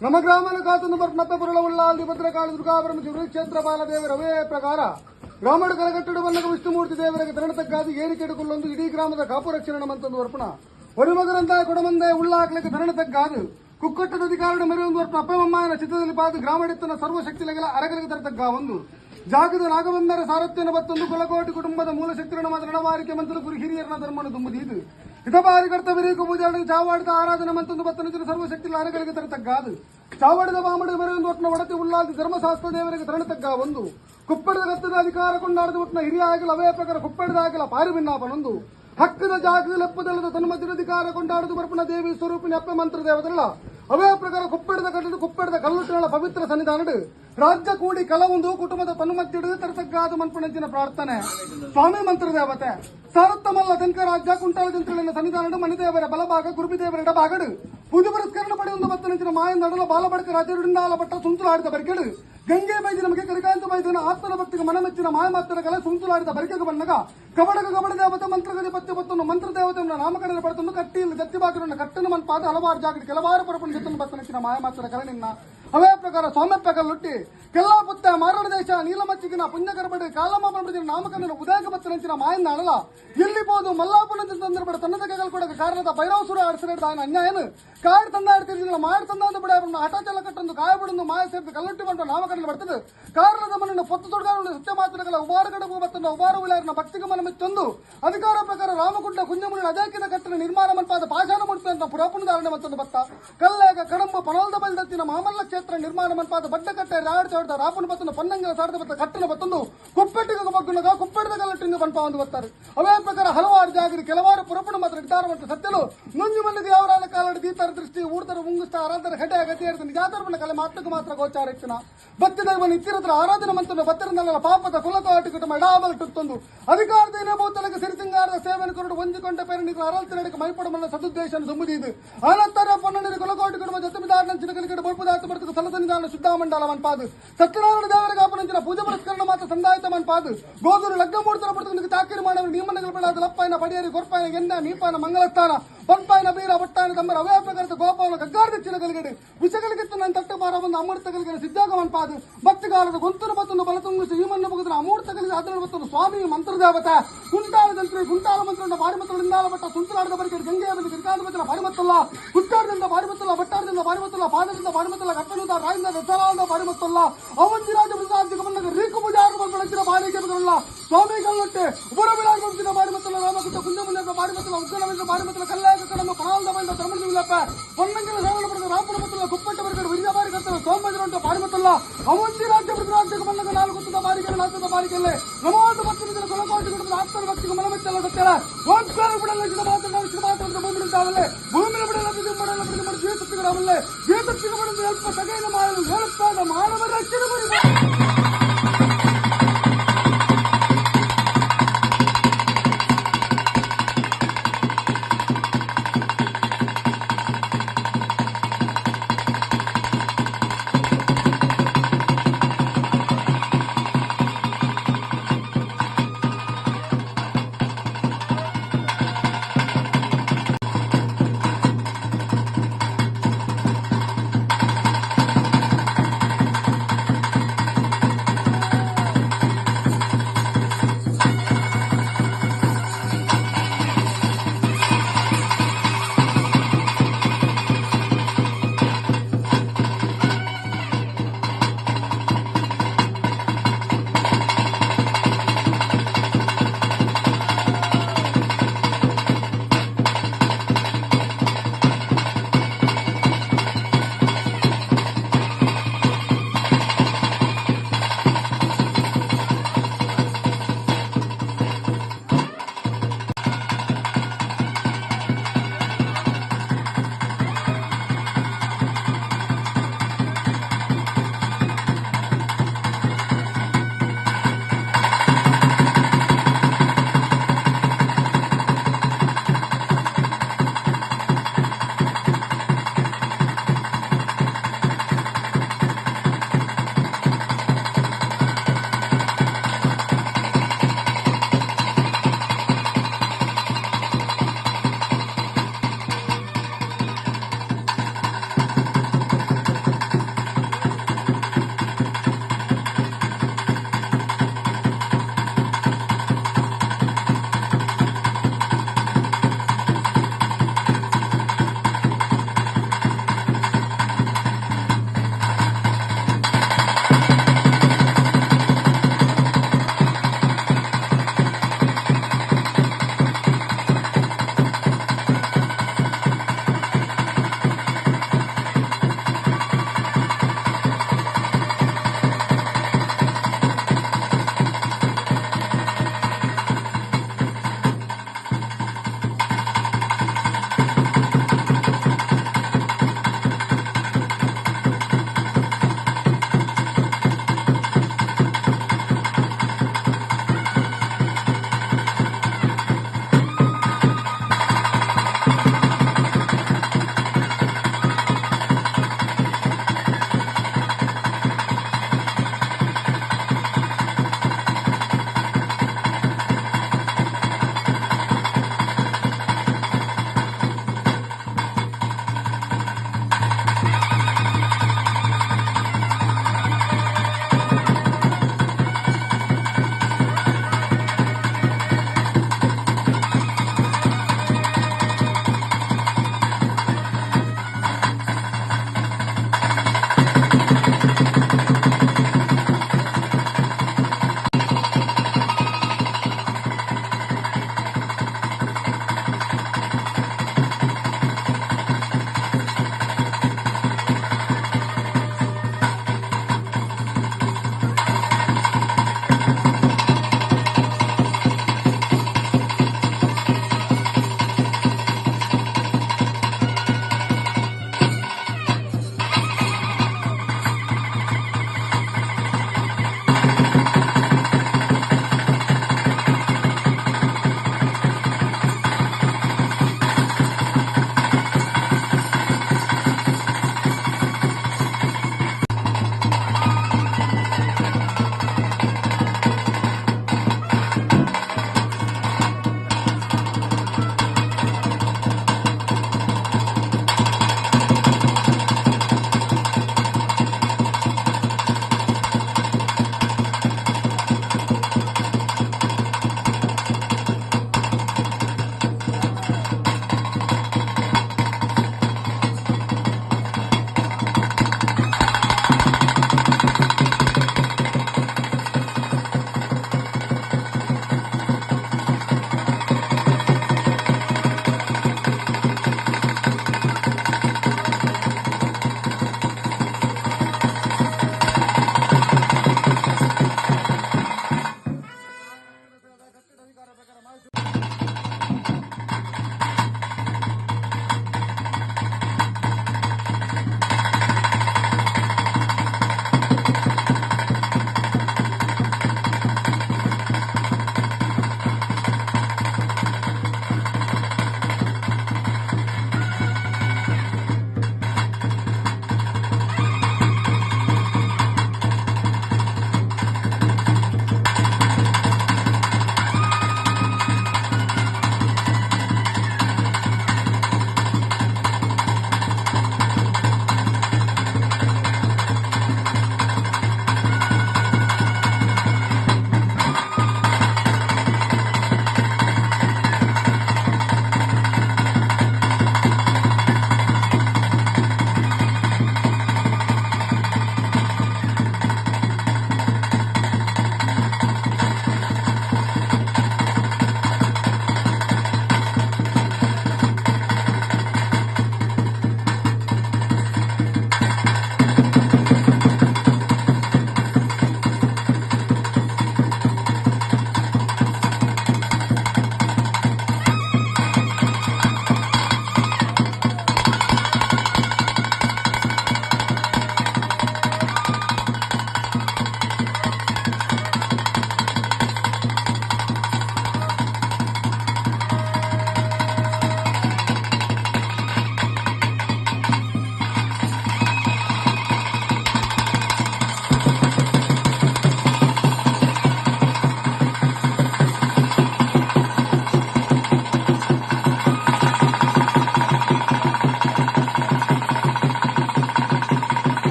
ನಮ್ಮ ಗ್ರಾಮನ ಕಾತನ್ನು ಬರ್ನಪ್ಪ ಪುರಳವುಳ್ಳಾಲ್ದಿ ಭದ್ರಕಾಳಿ ದುರ್ಗಾಪರಮ ಕ್ಷೇತ್ರ ಬಾಲದೇವರ ಅವೇ ಪ್ರಕಾರ ಗ್ರಾಮಡು ಕರಗಟ್ಟಡು ಬನ್ನಗ ವಿಷ್ಣುಮೂರ್ತಿ ದೇವರಿಗೆ ತರಣತಕ್ಕಾದ ಏರಿಕೆಡುಕೊಳ್ಳೊಂದು ಇಡೀ ಗ್ರಾಮದ ಕಾಪು ರಕ್ಷಣೆ ಮಂತೊಂದು ವರ್ಪಣ ಒರಿಮಗರಂತಾಯ ಕೊಡಮಂದೆ ಉಳ್ಳಾಕ್ಲಿಕ್ಕೆ ತರಣತಕ್ಕಾದು ಕುಕ್ಕಟ್ಟದ ಅಧಿಕಾರಡು ಮೆರೆಯೊಂದು ವರ್ಪಣ ಅಪ್ಪಮ್ಮನ ಚಿತ್ರದಲ್ಲಿ ಪಾದು ಗ್ರಾಮಡಿತ್ತನ ಸರ್ವಶಕ್ತಿಲಗೆಲ ಅರಗಲಿಗೆ ತರತಕ್ಕ ಒಂದು ಜಾಗದ ನಾಗಬಂದರ ಸಾರಥ್ಯನ ಬತ್ತೊಂದು ಕುಲಕೋಟಿ ಕುಟುಂಬದ ಮೂಲ ಶಕ್ತಿರಣ ಮಾತ್ರ ನಡವಾರಿಕೆ ಮಂತ್ರ ಗುರು ಹಿರಿಯರನ ಧರ್ಮನ ತುಂಬುದೀದು ಹಿತಬಾರಿ ಕರ್ತವ್ಯರಿಗೂ ಪೂಜಾಡಿ ಚಾವಾಡಿದ ಆರಾಧನೆ ಮಂತೊಂದು ಬತ್ತನ ಸರ್ವಶಕ್ತಿ ಅರಗಲಿಗೆ ತರತಕ್ಕಾದು ಚಾವಡದ ಬಾಮಡ ಮೆರೆಯೊಂದು ಒಟ್ಟಿನ ಒಡತಿ ಉಳ್ಳಾಲ್ದಿ ಧರ್ಮಶಾಸ್ತ್ರ ದೇವರಿಗೆ ತರಣತಕ್ಕ ಒಂದು ಕುಪ್ಪಡದ ಗತ್ತದ ಅಧಿಕಾರ ಕೊಂಡಾಡದ ಒಟ್ಟಿನ ಹಿರಿಯ ಆಗಲ ಅವೇ ಪ್ರಕಾರ ಕುಪ್ಪಡದ ಆಗಲ ಪಾರಿಭಿನ್ನಾಪನೊಂದು ಹಕ್ಕದ ಜಾಗದ ಲೆಪ್ಪದಲ್ಲದ ತನ್ನ ಅಧಿಕಾರ ಕೊಂಡಾಡದು ಬರ್ಪಣ ದೇವಿ ಸ್ವರೂಪಿಣಿ ಅಪ್ಪ ಮಂತ್ರ ದೇವದಲ್ಲ ಅವೇ ಪ್ರಕಾರ ಕುಪ್ಪಡದ ಕಟ್ಟಡ ಕುಪ್ಪಡದ ಕಲ್ಲುಟ್ಟಿನ ಪವಿತ್ರ ಸನ್ನಿಧಾನಡು ರಾಜ್ಯ ಕೂಡಿ ಕಲವೊಂದು ಕುಟುಂಬದ ತನ್ಮತ್ತಿಡು ತರತಗ್ಗಾದ ಮನ್ಪಣಂಚಿನ ಪ್ರಾರ್ಥನೆ ಸ್ವಾಮಿ ಮಂತ್ರ ದೇವತೆ ಸಾರತ್ತಮಲ್ಲ ತೆಂಕ ರಾಜ್ಯ ಕುಂಟಾಲ ಜಂತ್ರಿಗಳ ಸನ್ನಿಧಾನಡು ಮಣಿದೇವರ ಬಲಭಾಗ ಗುರುಬಿದೇವರ ಎಡಭಾಗಡು ಪೂಜೆ ಪುರಸ್ಕರಣ ಪಡೆಯೊಂದು ಬತ್ತನಂಚಿನ ಮಾಯ ನಡಲ ಬಾಲಬಡಕ ರಾಜ್ಯರುಡಿಂದಾಲ ಪಟ್ಟ ಸುಂಚುಲಾಡಿದ ಬರಿಕೆಡು ಗಂಗೆ ಬೈದಿ ನಮಗೆ ಕರಿಕಾಂತ ಬೈದನ ಆತ್ಮನ ಭಕ್ತಿಗೆ ಮನಮೆಚ್ಚಿನ ಮಾಯಮಾತ್ರ ಕಲೆ ಸುಂಚುಲಾಡಿದ ಬರಿಕೆಗೆ ಬನ್ನಗ ಕಬಡಗ ಕಬಡ ದೇವತೆ ಮಂತ್ರಗದಿ ಪತ್ಯ ಬತ್ತನ್ನು ಮಂತ್ರ ದೇವತೆಯನ್ನು ನಾಮಕರಣ ಪಡೆತನ್ನು ಕಟ್ಟಿயில் ಜತ್ತಿ ಬಾಗಿಲನ್ನು ಕಟ್ಟನು ಮನ್ಪಾದ ಹಲವಾರು ಜಾಗಡಿ ಕೆಲವಾರು ಪರಪಣ ಜೊತ್ತನ್ನು ಬತ್ತನಂಚಿನ ಮಾಯಮಾತ್ರ ಕಲೆ ನಿನ್ನ ಅವೇ ಪ್ರಕಾರ ಸ್ವಾಮ್ಯಪ್ಪ ಕಲ್ಲುಟ್ಟಿ ಕೆಲ್ಲಾಪುತ್ತ ಮಾರಡ ದೇಶ ನೀಲಮಚ್ಚಿಗಿನ ಪುಣ್ಯಕರಬಡಿ ಕಾಲಮ್ಮ ಪಂಡಿನ ನಾಮಕರಣ ಉದಯಕ ಬತ್ತನಂಚಿನ ಮಾಯನ್ನ ಅಳಲ ಎಲ್ಲಿ ಬೋದು ಮಲ್ಲಾಪುನಂಚಿನ ಸಂದರ್ಭ ತನ್ನದ ಕೈಗಳು ಕೊಡಕ ಕಾರಣದ ಭೈರವಸುರ ಆಡಿಸಿದ ఆయన ಅನ್ಯಾಯನು ಕಾಡು ತಂದಾಡ್ತಿರ್ಲಿಲ್ಲ ಮಾಡು ತಂದಾದ ಬಿಡ ಹಠಚಲ ಕಟ್ಟೊಂದು ಕಾಯಬಿಡೊಂದು ಮಾಯ ಸೇರಿದ ಕಲ್ಲುಟ್ಟಿ ಬಂಟ ನಾಮಕರಣ ಬರ್ತದೆ ಕಾರಣದ ಮನನ್ನು ಪೊತ್ತು ತೊಡಗಾರನ್ನು ಸತ್ಯ ಮಾತುಗಳ ಉಬಾರ ಕಡಬು ಬತ್ತನ್ನ ಉಬಾರ ಉಳ್ಳಾರನ ಭಕ್ತಿಗೆ ಮನಮೆಚ್ಚೊಂದು ಅಧಿಕಾರ ಪ್ರಕಾರ ರಾಮಕುಂಡ ಕುಂಜಮುನಿ ಅಜಾಕಿದ ಕಟ್ಟಡ ನಿರ್ಮಾಣ ಮನ್ಪಾದ ಪಾಷಾಣ ಮುಡಿತ ಪುರಾಪುಣಧಾರಣೆ ಮತ್ತೊಂದು ಬತ್ತ ಕಲ್ಲಾಗ ಕಡಂಬ ಪಣೋಲ್ದ ಬಲ್ದತ್ತಿನ ಮಾಮಲ್ಲ ಕ್ಷೇತ್ರ ನಿರ್ಮಾಣ ಮನ್ಪಾದ ಬಡ್ಡಕಟ್ಟೆ ರಾಡ್ ಚಾಡ್ದ ರಾಪನ ಬತ್ತನ ಪನ್ನಂಗಲ ಸಾಡದ ಬತ್ತ ಕಟ್ಟನ ಬತ್ತೊಂದು ಕುಪ್ಪೆಟ್ಟಿಗೆ ಬಗ್ಗುನಗ ಕುಪ್ಪೆಟ್ಟದ ಕಲ್ಲಟ್ಟಿಂದ ಪನ್ಪ ಒಂದು ಬತ್ತಾರೆ ಅವೇ ಪ್ರಕಾರ ಹಲವಾರು ಜಾಗರಿ ಕೆಲವಾರು ಪುರಪುಣ ಮಾತ್ರ ನಿರ್ಧಾರ ಮತ್ತು ಸತ್ಯಲು ನುಂಜು ಮಲ್ಲಿಗೆ ಯಾವರಾದ ಕಾಲಡಿ ದೀತರ ದೃಷ್ಟಿ ಊರ್ತರ ಉಂಗುಸ್ತ ಆರಾಧನ ಹೆಡೆ ಗತಿಯರ್ದ ನಿಜಾಧರ್ಮನ ಕಲೆ ಮಾತ್ರಕ್ಕೆ ಮಾತ್ರ ಗೋಚಾರಕ್ಷಣ ಭಕ್ತಿ ದೈವ ನಿತ್ಯರತ್ರ ಆರಾಧನೆ ಮಂತನ್ನು ಬತ್ತರಿಂದಲ್ಲ ಪಾಪದ ಕುಲಕಾಟಿ ಕುಟುಂಬ ಎಡಾಬಲ್ ಟುತ್ತೊಂದು ಅಧಿಕಾರದ ಏನೇ ಸಿರಿಸಿಂಗಾರದ ಸೇವೆಯನ್ನು ಕೊರಡು ಹೊಂದಿಕೊಂಡ ಪೇರಣಿಗೆ ಅರಳ್ತಿರಡಿಗೆ ಮೈಪಡಮನ್ನ ಸದುದ್ದೇಶ ತುಂಬುದಿದ್ದು ಅನಂತರ ಪೊನ್ನನಿಗೆ ಕುಲಕೋಟಿ ಕುಟುಂಬ ಜೊತೆಮಿದಾರನ ಚಿನಕಲಿಕಡೆ ಬೊಲ್ಪುದಾತ ಬರ್ತಕ ಸಲಸನಿದಾನ ಶುದ್ಧ ಮನ್ಪಾದು ಸತ್ಯನಾರಾಯಣ ದೇವರಿಗೆ ಆಪನಂಚಿನ ಪೂಜೆ ಪುರಸ್ಕರಣ ಮಾತ್ರ ಸಂದಾಯಿತ ಮನ್ಪಾದು ಗೋದೂರು ಲಗ್ನ ಮೂಡ್ತರ ಬರ್ತಕ ಚಾಕಿರಿ ಮಾಡವರು ನಿಯಮನಗಳು ಬೇಡಾದ ಲಪ್ಪಾಯನ ಪಡಿಯರಿ ಕೊರ್ಪಾಯನ ಎನ್ನ ಮೀಪಾನ ಮಂಗಳಸ್ಥಾನ ಪನ್ಪಾಯನ ಬೀರ ಬಟ್ಟಾಯನ ತಮ್ಮರ ಅವೇ ಪ್ರಕಾರದ ಗೋಪಾವನ ಗಗ್ಗಾರದ ಚಿನಕಲಿಗಡೆ ವಿಷಗಳಿಗಿತ್ತು ನನ್ನ ತಟ್ಟು ಬಾರ ಬಂದು ಅಮೃತಗಳಿಗೆ ಸಿದ್ಧಾಗ ಮನ್ಪಾದು ಭಕ್ತಿಗಾಲದ ಗೊಂತನ ಬತ್ತನ್ನು ಬಲತುಂಗಿಸಿ ಈ ಮಣ್ಣು ಬಗುದ್ರ ಅಮೂರ್ತಗಳಿಗೆ ಅದರ ಬತ್ತನ್ನು ಸ್ವಾಮಿ ಮಂತ್ರದೇವತೆ ಕುಂಟಾಲ ತಂತ್ರಿ ಕುಂಟಾಲ ಮಂತ್ರ ಬಾರಿಮತ್ತಲಿಂದಾಲ ಬಟ್ಟ ಸುಂಚಲಾಡದ ಬರಿಕೆ ಗಂಗೆಯ ಬಲಿ ಕಿರಿಕಾದ ಬತ್ತಲ ಬಾರಿಮತ್ತಲ್ಲ ಹುಟ್ಟಾರದಿಂದ ಬಾರಿಮತ್ತಲ್ಲ ಬಟ್ಟಾರದಿಂದ ಬಾರಿಮತ್ತಲ್ಲ ಪಾದದಿಂದ ಬಾರಿಮತ್ತಲ್ಲ ಕಟ್ಟಣದ ರಾಯಿಂದ ದಸರಾದ ಬಾರಿಮತ್ತಲ್ಲ ಅವಂತಿ ರಾಜ ಮೃದಾಂತಿಕ ಬಂದಾಗ ರೀಕು ಪೂಜಾರು ಬಂದ ಬಾರಿಗೆ ಬರಲ್ಲ ಸ್ವಾಮಿ ಕಲ್ಲೊಟ್ಟೆ ಉಬರ ಬಿಳಾಗ ಬಂದಿನ ಬಾರಿಮತ್ತಲ್ಲ ರಾಮಕುಟ್ಟ ಕುಂಜಮುನಿಯ ಬಾರಿಮತ್ತಲ್ಲ ಉಗ್ಗನ ಬಾರಿಮತ್ತಲ್ಲ ಕಲ್ಲಾಗ ಕಡಮ ಪಣಾಲ್ದ ಬಂದ ಧರ್ಮದ ಪೊನ್ನಂಗಿನ ಸೇವನ ಪಡೆದ ರಾಪುರ ಮತ್ತಲ್ಲ ಕುಪ್ಪಟ್ಟ ಬರಗಡೆ ವಿರಿಯ ಬಾರಿ ಕರ್ತನ ಸೋಮಜರಂಟ ಬಾರಿಮತ್ತಲ್ಲ ಅವಂತಿ ರಾಜ್ಯ ಮೃದಾಂತಿಕ ಬಂದಾಗ ನಾಲ್ಕು ಗುತ್ತದ ಬಾರಿಗೆ ನಾಲ್ಕದ ಬಾರಿಗೆಲ್ಲೇ ನಮೋದು ಭಕ್ತನಿಗೆ ಕೊಲಕೋಟಿ ಕುಟುಂಬದ ಆಪ್ತರ ಭಕ್ತಿಗೆ ಮನಮೆಚ್ಚಲ್ಲ ಸತ್ಯರ ಓಂಕಾರ ಬಿಡಲ್ಲ ಶಿವ ಮಾತ್ರ ನಾವು ಶಿವ ಮಾತ್ರ ಭೂಮಿ ಬಿಡುತ್ತಾವಲ್ಲೇ ಭೂಮಿ ಬಿಡಲ್ಲ ಬಿಡಿ ಮಾಡಲ್ಲ ಬಿಡಿ ಮಾಡಿ ಜೀವಶಕ್ತಿಗಳವಲ್ಲೇ ಜೀವಶಕ್ತಿಗೆ ಬಡದು ಅಲ್ಪ ಸಗೈನ ಮಾಡಲು ಹೇಳುತ್ತಾದ ಮಾನವ ರಕ್ಷಣೆ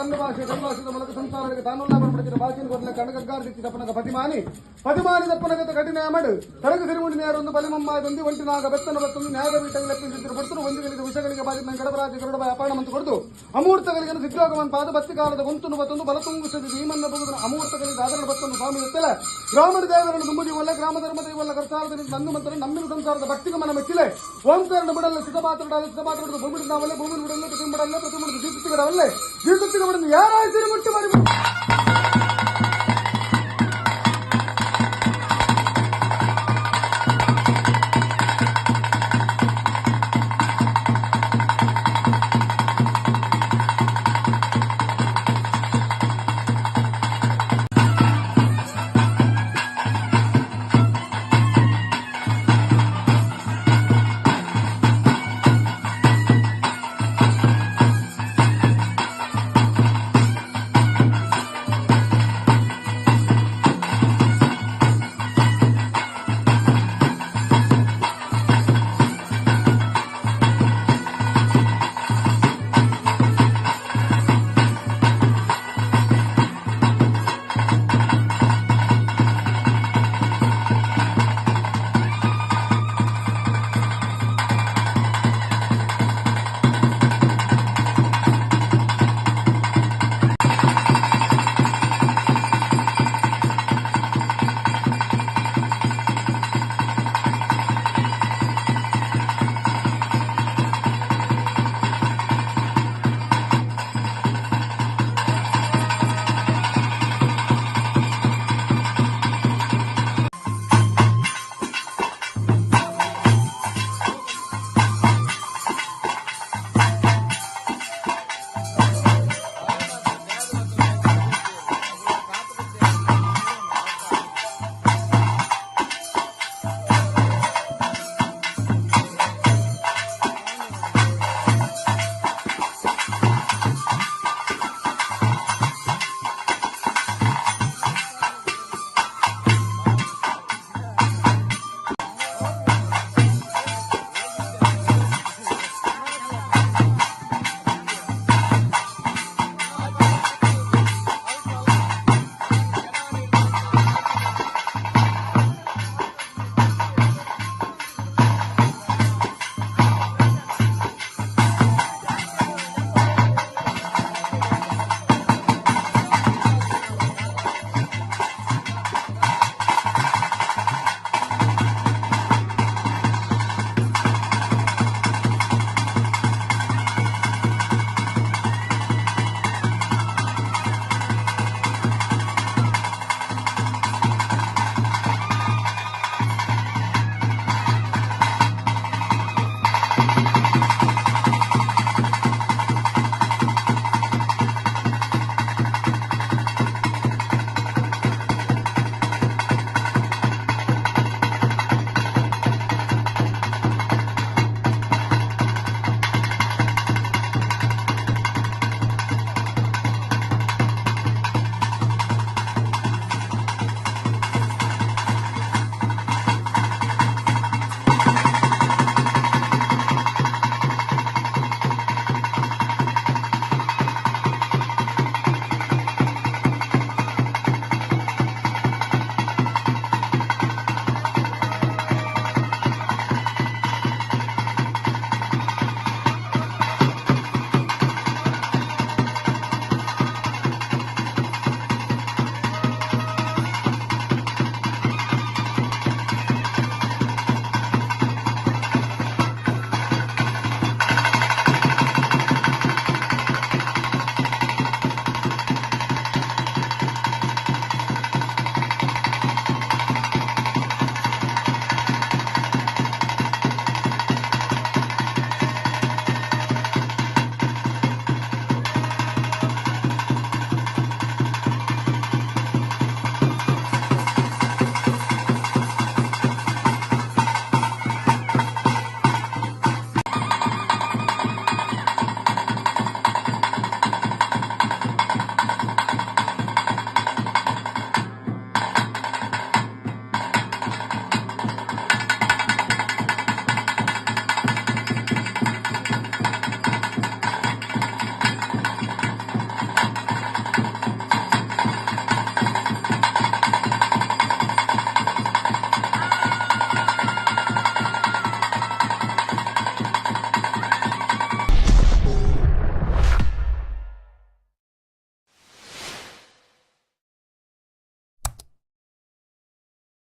ತನ್ನ ಭಾಷೆ ಕೈವಾಸದ ಮೂಲಕ ಸಂಸಾರಕ್ಕೆ ತಾನುಲ್ಲ ಬರ್ಪಡಿಸಿದ ಭಾಷೆಯನ್ನು ಕೊಡಲೆ ಕಣಗಗ್ಗಾರ ದಿಕ್ಕಿ ತಪ್ಪನಗ ಪತಿಮಾನಿ ಪತಿಮಾನಿ ತಪ್ಪನಗತ ಕಠಿಣ ಅಮಡು ತರಗ ಸಿರಿಮುಂಡಿ ನೇರೊಂದು ಬಲಿಮಮ್ಮಾಯದೊಂದು ಒಂಟಿ ನಾಗ ಬೆತ್ತನ ಬತ್ತೊಂದು ನ್ಯಾಯದ ಬೀಟಗೆ ಲೆಪ್ಪಿಸಿದ್ರು ಪಡ್ತರು ಒಂದು ಗಳಿಗೆ ವಿಷಗಳಿಗೆ ಬಾಧಿತ ಗಡಬರಾಜ ಗರುಡಬ ಅಪಹರಣ ಮಂತು ಕೊಡ್ದು ಅಮೂರ್ತಗಳಿಗೆ ಸಿದ್ಧೋಗಮನ್ ಪಾದ ಬತ್ತಿ ಕಾಲದ ಗೊಂತುನು ಬತ್ತೊಂದು ಬಲತುಂಗುಸದಿ ಭೀಮನ್ನ ಬಗುದನ ಅಮೂರ್ತಗಳಿಗೆ ಆದರಣ ಬತ್ತೊಂದು ಸ್ವಾಮಿ ಎತ್ತಲ ಗ್ರಾಮದ ದೇವರನ್ನು ದುಂಬುದಿ ಒಲ್ಲ ಗ್ರಾಮ ಧರ್ಮದ ಇವಲ್ಲ ಕರ್ಸಾರದ ನಂದು ಮಂತ್ರ ನಮ್ಮಿನ ಸಂಸಾರದ ಭಕ್ತಿಗೆ ಮನ ಮೆಚ್ಚಿಲೆ ಓಂಕಾರನ ಬಿಡಲ್ಲ ಸಿದ್ಧಪಾತ್ರಡಲ್ಲ ಸಿದ್ಧಪಾತ್ರದ ಭೂಮಿ ನಾವಲ್ಲ ಭೂಮಿ ಬಿಡಲ್ಲ ಪ್ರತಿಮ ಬಿಡಲ್ಲ ಪ್ರತಿಮ ಜೀತುಗಡವಲ್ಲೆ ಜೀತುತ್ತಿಗೆ ಬಿಡಲು ಯಾರಾಯ್ತೀರಿ ಮುಟ್ಟಿ.